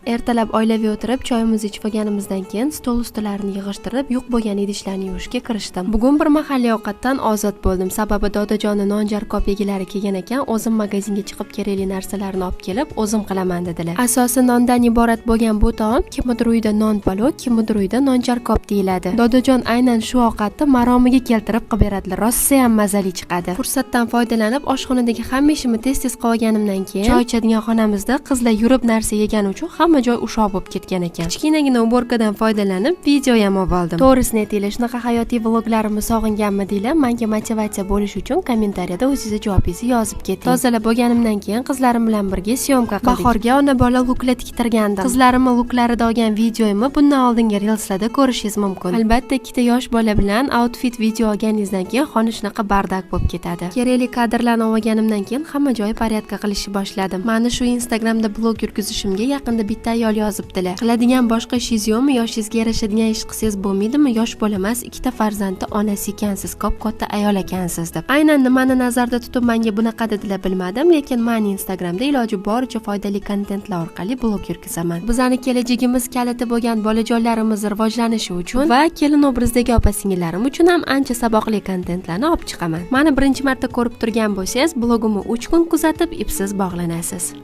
Ertalab oilaviy o'tirib, choyimizni ichib olganimizdan keyin stol ustilarini yig'ishtirib, yuq bo'lgan idishlarni yuvishga kirishdim. Bugun bir mahalliy ovqatdan ozod bo'ldim. Sababi dodajonni non jarkop yegilari kelgan ekan, o'zim magazinga chiqib kerakli narsalarni olib kelib, o'zim qilaman dedilar. Asosi nondan iborat bo'lgan bu taom kimnidir uyida non palov, kimnidir uyida non jarkop deyiladi. Dodajon aynan shu ovqatni maromiga keltirib qilib beradilar. Rosa ham mazali chiqadi. Fursatdan foydalanib, oshxonadagi hamma ishimni tez-tez qilib olganimdan keyin choy ichadigan xonamizda qizlar yurib narsa yegani uchun hamma joy ushoq bo'lib ketgan ekan. Kichkinagina уборка dan foydalanib video ham olib oldim. To'g'risini aytinglar, shunaqa hayotiy vloglarimni sog'inganmidinglar? Menga motivatsiya bo'lishi uchun kommentariyada o'zingizni javobingizni yozib keting. Tozalab bo'lganimdan keyin qizlarim bilan birga съёмка qildik. Bahorga ona bola luklar tiktirgandim. Qizlarimni luklarida olgan videoimni bundan oldingi reelslarda ko'rishingiz mumkin. Albatta, ikkita yosh bola bilan outfit video olganingizdan keyin xona shunaqa бардак bo'lib ketadi. Kerakli kadrlarni olganimdan keyin hamma joyi порядка qilishni boshladim. Mani shu Instagramda blog yurgizishimga yaqinda bitta ayol yozibdilar. Qiladigan boshqa ishingiz yo'qmi? Yoshingizga yarashadigan ish qilsangiz bo'lmaydimi? Yosh bola emas, ikkita farzandni onasi ekansiz, kop katta ayol ekansiz deb. Aynan nimani nazarda tutib menga bunaqa dedilar bilmadim, lekin men Instagramda iloji boricha foydali kontentlar orqali blog yurgizaman. Bizani kelajagimiz kaliti bo'lgan bolajonlarimiz rivojlanishi uchun va kelin obrazdagi opa singillarim uchun ham ancha saboqli kontentlarni olib chiqaman. Mani birinchi marta ko'rib turgan bo'lsangiz, blogimni 3 kun kuzatib, ipsiz bog'lanasiz.